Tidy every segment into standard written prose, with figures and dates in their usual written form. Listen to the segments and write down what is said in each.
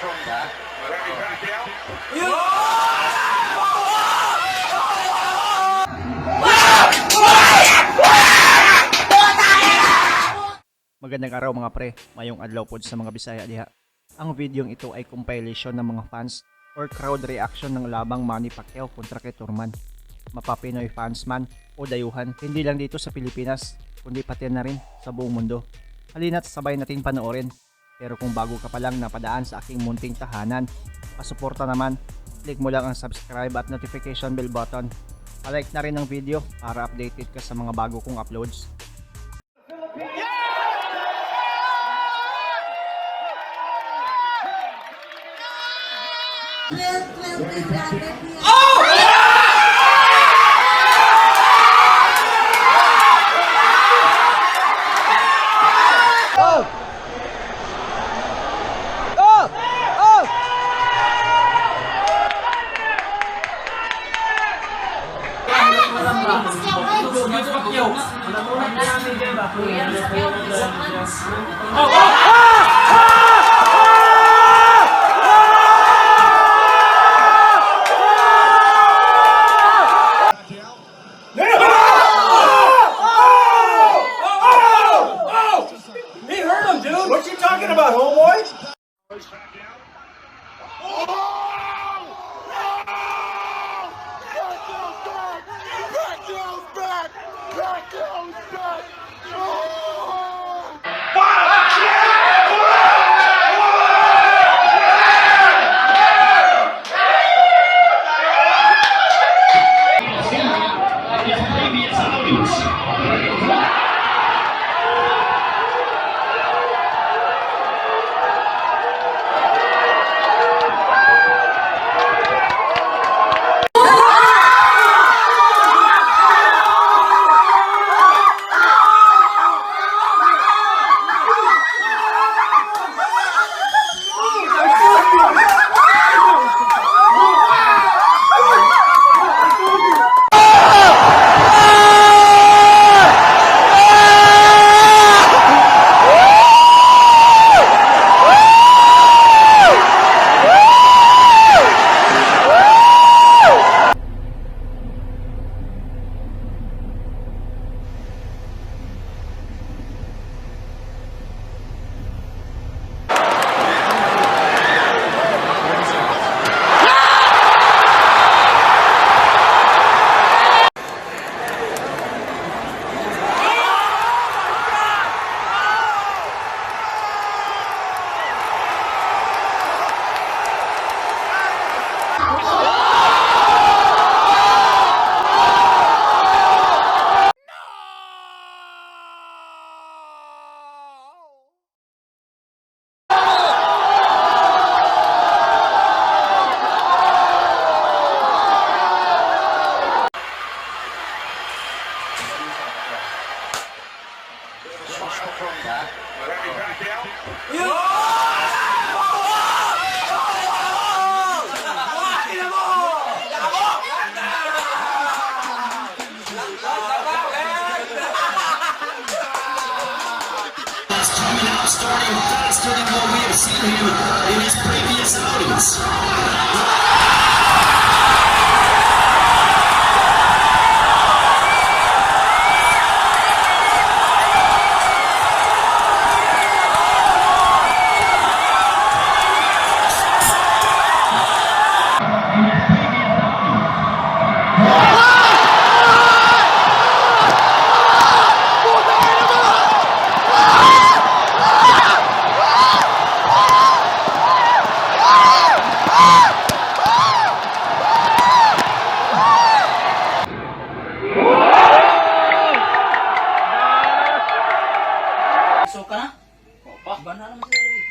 from that. Magandang araw, mga pre, mayong adlaw pod sa mga Bisaya diha. Ang videong ito ay compilation ng mga fans or crowd reaction ng labang Manny Pacquiao kontra kay Thurman. Mapapinoy fans man o dayuhan, hindi lang dito sa Pilipinas, kundi pati na rin sa buong mundo. Halina't sabay nating panoorin. Pero kung bago ka pa lang napadaan sa aking munting tahanan, pasuporta naman, click mo lang ang subscribe at notification bell button. Palike na rin ang video para updated ka sa mga bago kong uploads. Oh! He hurt him, dude. What you talking about, homeboy? Pacquiao's back! Pacquiao's back! Oh! Previous outings. From that. Is coming out starting faster than what we have seen him in his previous outings. So ka na? Ba na naman sila lagi.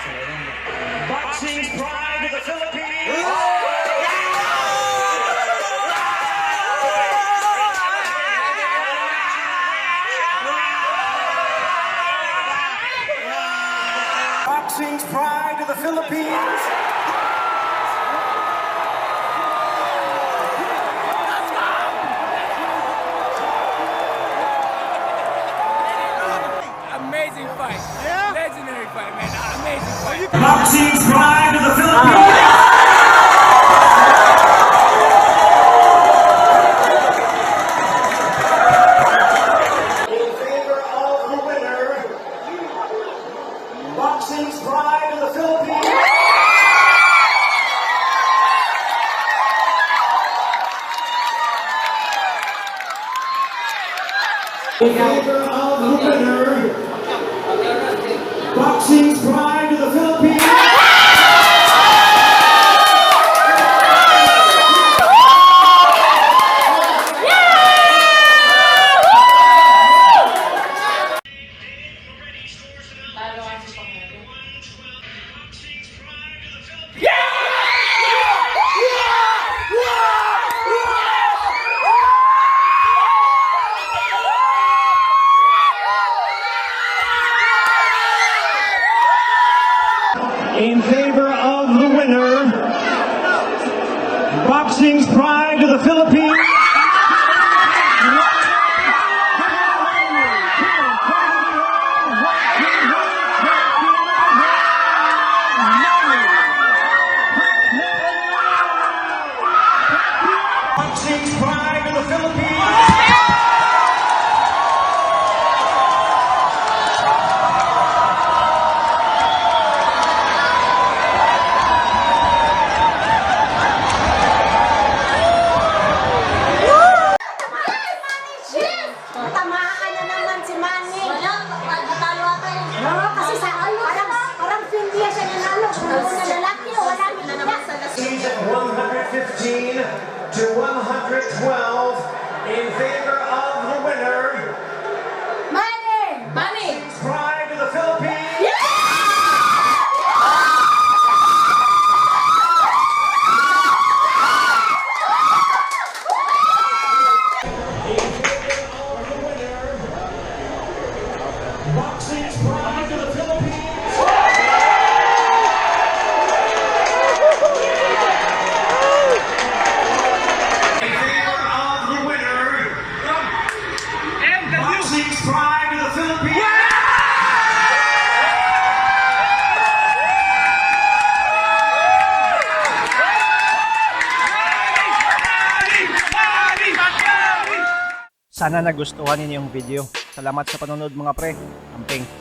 Boxing's pride of the Philippines. Boxing's pride of the Philippines. Amazing fight. Yeah? Legendary fight, man. Amazing fight. Boxing's pride of the Philippines. In favor of the winner, boxing's pride of the Philippines. In favor of the winner, boxing's pride of the Philippines. In favor of the winner, boxing's pride of the Philippines. Boxing's pride of the Philippines. Tamaan na naman si Manny. Wala, natalo ata yun. No, kasi sa parang Findia siya nanalo. Kung una lalaki, wala Na naman sa last. 115 to 112 in favor of the winner, Manny! Manny! pride of the Philippines. Boxing's pride of the Philippines. In favor of the winner, boxing's pride of the Philippines. Sana nagustuhan ninyo yung video. Salamat sa panonood, mga pre. Amping.